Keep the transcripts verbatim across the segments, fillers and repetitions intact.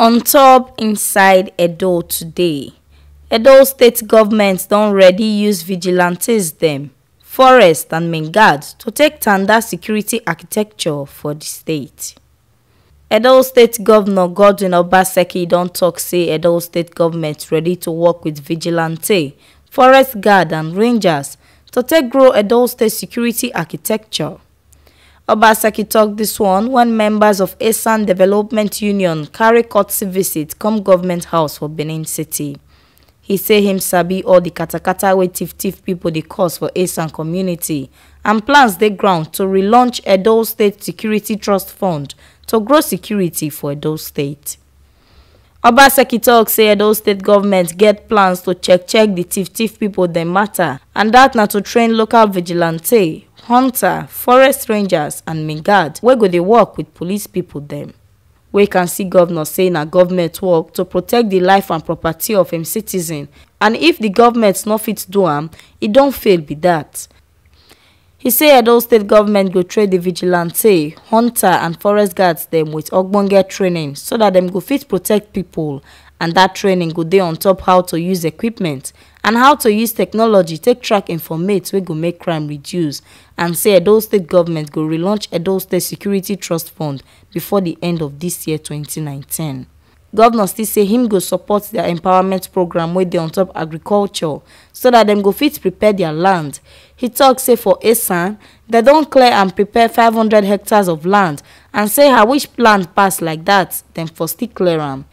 On top inside Edo today, Edo state government don ready use vigilantes dem, forest and main guard to take tanda security architecture for di state. Edo state governor Godwin Obaseki don tok say Edo state government ready to work wit vigilante, forest guard and rangers to take grow Edo state security architecture. Obaseki tok dis one wen members of Esan Development Union carry courtesy visit come government house for Benin City. He say him sabi all di katakata wey tiff tiff pipo dey cause for Esan community and plans dey ground to relaunch Edo State Security Trust Fund to grow security for Edo State. Obaseki tok say Edo State government get plans to check check di tiff tiff pipo dem matter, and dat na to train local vigilante, hunter, forest rangers and main guard wey go dey work wit police pipo dem. Wey can see governor say na government work to protect di life and property of im citizen, and if di government no fit do am, e don fail be dat. He say Edo State government go train di vigilante, hunter and forest guards dem wit ogbonge training so dat dem go fit protect pipo, and dat training go dey on top how to use equipment and how to use technology take track informate wey go make crime reduce, and say Edo State government go relaunch Edo State Security Trust Fund before di end of dis year twenty nineteen. Governor still say him go support dia empowerment programme wey dey on top agriculture so dat dem go fit prepare dia land. He tok say for Esan, dem don clear and prepare five hundred hectares of land, and say how which land pass like dat, dem for still clear am.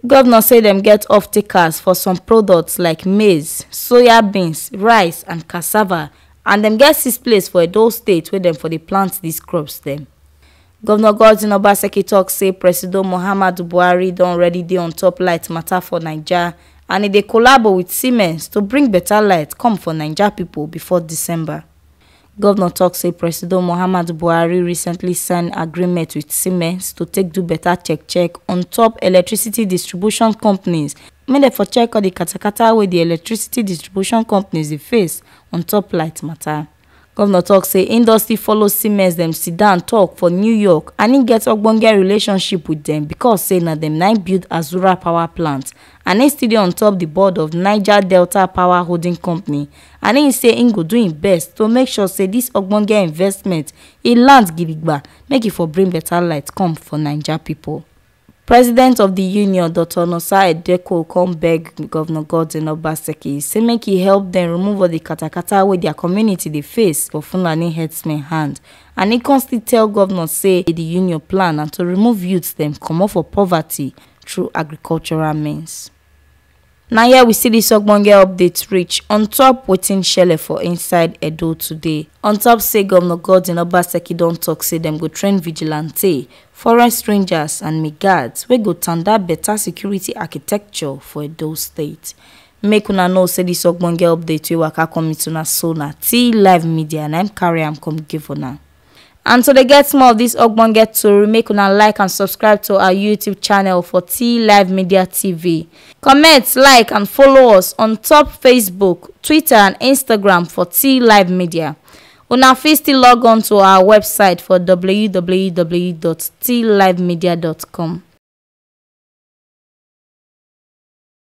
Governor say dem get off-takers for some products like maize, soya beans, rice and cassava, and dem get six place for Edo State wey dem for dey plant dis crops dem. Governor Godwin Obaseki tok say Presido Muhammadu Buhari don already dey on top light matter for Naija, and e dey collabo wit Siemens to bring better light come for Naija pipo before December. Governor tok say Presido Muhammadu Buhari recently sign agreement wit Siemens to take do better check check on top electricity distribution companies, make dem for check all di katakata wey di electricity distribution companies dey face on top light matter. Governor tok say im don still follow Siemens dem sit down tok for New York, and im get ogbonge relationship wit dem because say na dem na im build Azura Power Plant, and im still dey on top di board of Niger Delta Power Holding Company, and im say im go do im best to make sure say dis ogbonge investment e land gidigba, make e for bring better light come for Naija pipo. President of di union, Doctor Nosa Edeko, come beg Governor Godwin Obaseki say make e help dem remove all di katakata wey dia community dey face for Fulani herdsmen hand, and e come still tell governor say di union plan na to remove youths dem comot for poverty through agricultural means. Na here we see dis ogbonge update reach on top wetin shele for inside Edo today. On top say Governor Godwin Obaseki don tok say dem go train vigilante, forest rangers and main guards wey go tanda better security architecture for Edo State. Make una know say dis ogbonge update wey waka come meet una so na T Live Media na im carry am come give una. And to dey get more of dis ogbonge tori, make una like and subscribe to our YouTube channel for T Live Media T V. Comment, like and follow us on top Facebook, Twitter and Instagram for T Live Media. Una fit still log on to our website for w w w dot t live media dot com.